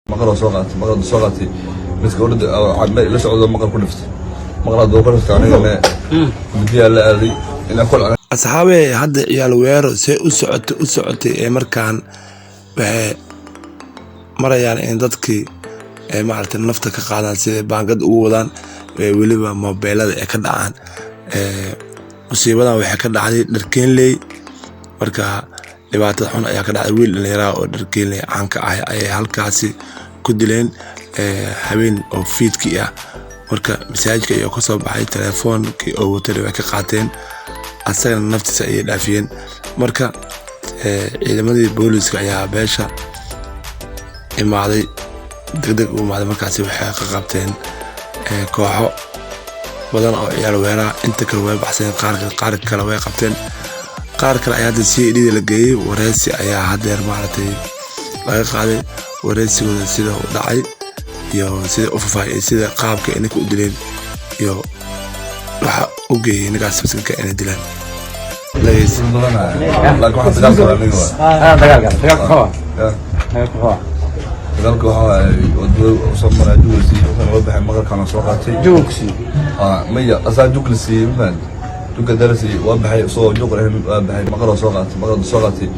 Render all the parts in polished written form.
Maqal soo qaatay, maqal soo qaatay. Midka orda la socdo maqal ku dhiftay, maqal doo ku dhiftay. Anigana midiyaa la aaday ilaa kol. Asxaabey, hadda ciyaal weero see u socotay u socotay ee markaan waxay marayaan in dadkii ay maaragtay nafta ka qaadaan, sida baangad ugu wadaan, ee weliba mobeelada ay ka dhacaan. Musiibadan waxay ka dhacday Dharkeenley. Marka dhibaatada xun ayaa ka dhacday. Wiil dhallinyaraha oo Dharkeenley caan ka ah ayay halkaasi ku dileen habeen oo fiidkii ah. Marka masaajidka ayuu kasoo baxay, telefoonkii oo watay way ka qaateen, asagana naftiisa ayay dhaafiyeen. Marka ciidamadii booliska ayaa beesha imaaday, degdeg u imaaday. Markaasi waxay ka qabteen kooxo badan oo ciyaal weeraha. Inta kale way baxseen, qaar kale way qabteen, qaar kale ayaa hadda CID la geeyey. Wareysi ayaa hadeer maaragtay laga qaaday, wareysigooda sida u dhacay iyo sida u faahfaahiyay, sida qaabka ay ninka u dileen iyo waxa u geeyey ninkaas miskiinka inay dilaan. Dhageysi. Laakiin waxaan dagaalka waa aniga waa. Dagaalka, dagaalka wuxuu ah? Ya. Dagaalka wuxuu ah? Dagaalka waxaa waaye wadada soo maray, jug la siiyey, wuxuuna uga baxay, maqalkaana soo qaatay. Jugan ku siiyey? Ah, maya, asaa jug la siiyey, ma fahanti? Jugga dala siiyey, waa baxay isagoo jug lahayn, waa baxay, maqal soo qaatay, maqal soo qaatay.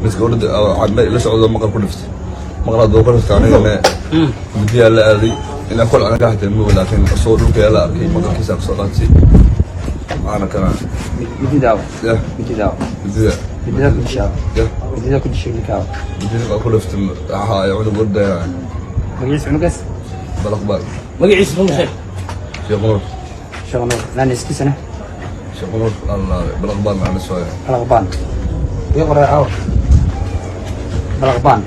Midka orda la socdo maqal ku dhiftay, maqal doo ku dhiftay. Anigana midiyaa la aaday ilaa kol. Anaga xataa ma, laakiin isagoo dhulka yaa la arkay, maqalkiisa soo qaatay, waxaana kana. Mididaawa? Ya. Mididaawa? Midida. Midida ku dishaa? Ya. Midida ku dishay ninkaawa? Midida ku dhiftay, waxaa ay cunug ordaya. Magaciisa cunugaas? Balaqbal. Magaciisa maxay? Sheekh Nuur. Sheekh Nuur, naaniskiisana? Sheekh Nuur Balaqbal macna soo. Balaqbaan ii qoray caawa. Balaqbaan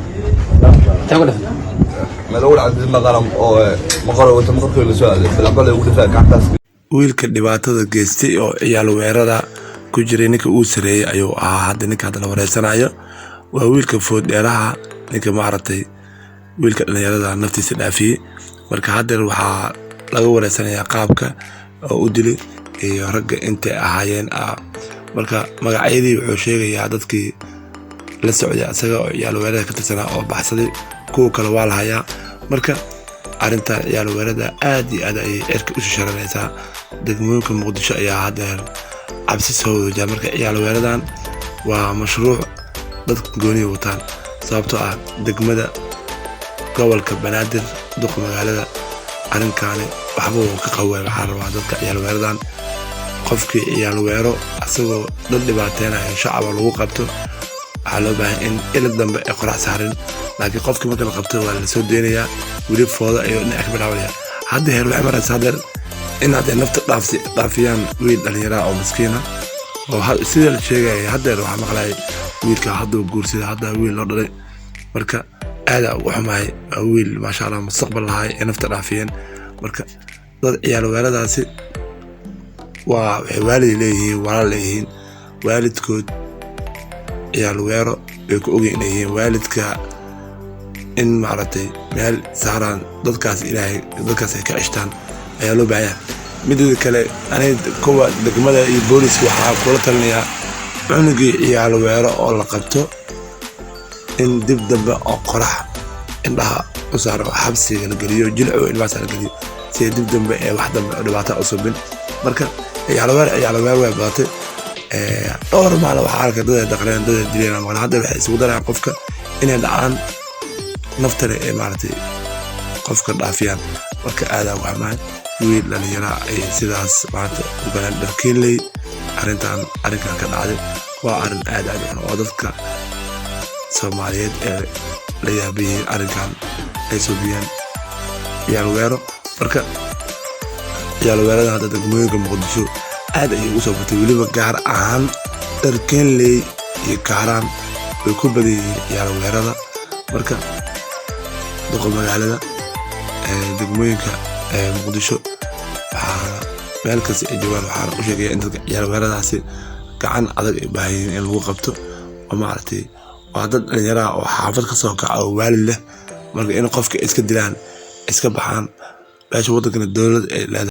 intee ku dhiftay? Meel ugu dhacday maqalam oo maqal wata, maqalkii la soo aaday, balaqbal ugu dhifaa gacantaas. Wiilka dhibaatada geystay oo ciyaal weerada ku jiray, ninka uu sareeyey ayuu ahaa. Hadda ninka hadda la wareysanayo waa wiilka fooddheeraha, ninka maaragtay wiilka dhalinyarada naftiisa dhaafiyey. Marka haddeer waxaa laga wareysanayaa qaabka oo u dilay iyo ragga intay ahaayeen. Marka magacyadii wuxuu sheegayaa dadkii la socday asaga oo ciyaal weerada ka tirsanaa oo baxsaday. Kuwa kale waa la hayaa. Marka arrinta ciyaal weerada aad iyo aad ayay cirka u shisharanaysaa. Degmooyinka Muqdisho ayaa haddeer cabsi soo wajaa. Marka ciyaal weeradan waa mashruuc dadka gooniya wataan, sababtoo ah degmada gobolka Banaadir, duqa magaalada, arrinkaani waxba uu ka qaway. Waxaa rabaa dadka ciyaal weeradan, qofkii ciyaal weero asagoo dad dhibaateynayo shacaba lagu qabto, waxaa loo baahan in ila dambe ay qorax saarin. Laakiin qofkii marka la qabto waa lasoo deynayaa, weli fooda ayuu dhinac ka bilaabanaya. Hadda heer waxay maraysa haddeer in hadday nafta dhaafiyaan wiil dhallinyara oo miskiina oo sida la sheegaya. Haddeer waxaa maqlay wiilka hadduu guursaday, hadda wiil loo dhalay. Marka aadaa ugu xumahay. Waa wiil, maasha Allah, mustaqbal lahay ee nafta dhaafiyeen. Marka dad ciyaal weeradaasi waa waxay waalid leeyihiin, walaal leeyihiin. Waalidkood ciyaal weero way ku ogyihin inay yihiin. Waalidka in maaragtay meel saaraan dadkaas, Ilaahay dadkaas ay ka ceshtaan ayaa loo baahan yahay. Mideeda kale, aniga kuwa degmada iyo booliska waxaa kula talinayaa cunugii ciyaal weero oo la qabto in dib dambe oo qorax indhaha u saaro, xabsiga la geliyo, jilco ilmahaas la geliyo, si ay dib dambe ee wax dambe oo dhibaato u subin. Marka ciyaal weer, ciyaal weer way badatay. Dhowr maalin waxaa arkay dad ay daqreen, dad ay dileen maqla. Hadda waxay isugu darayaan qofka inay dhacaan, naftana ay maaragtay qofka dhaafiyaan. Marka aadaa uga xumahay, wiil dhalinyara ay sidaas maanta u galeen Dharkeenley. Arrintan, arrinkan ka dhacday waa arrin aad aad u xun oo dadka Soomaaliyeed ee la yaaban yihiin arrinkan ay suubiyeen ciyaal weero. Marka ciyaal weerada hadda degmooyinka Muqdisho aad ayay ugu soo batay, weliba gaar ahaan Dharkeenley iyo Kaaraan way ku badan yihiin ciyaal weerada. Marka duqa magaalada, degmooyinka Muqdisho, waxaana meel kasta ay joogaan waxaana u sheegaya in dadka ciyaal weeradaasi gacan adag ay baahan yihiin in lagu qabto, oo maaragtay waa dad dhalinyaraha oo xaafad ka soo kaca oo waalid leh. Marka in qofka iska dilaan, iska baxaan, meesha wadankana dowlad ay leedahay.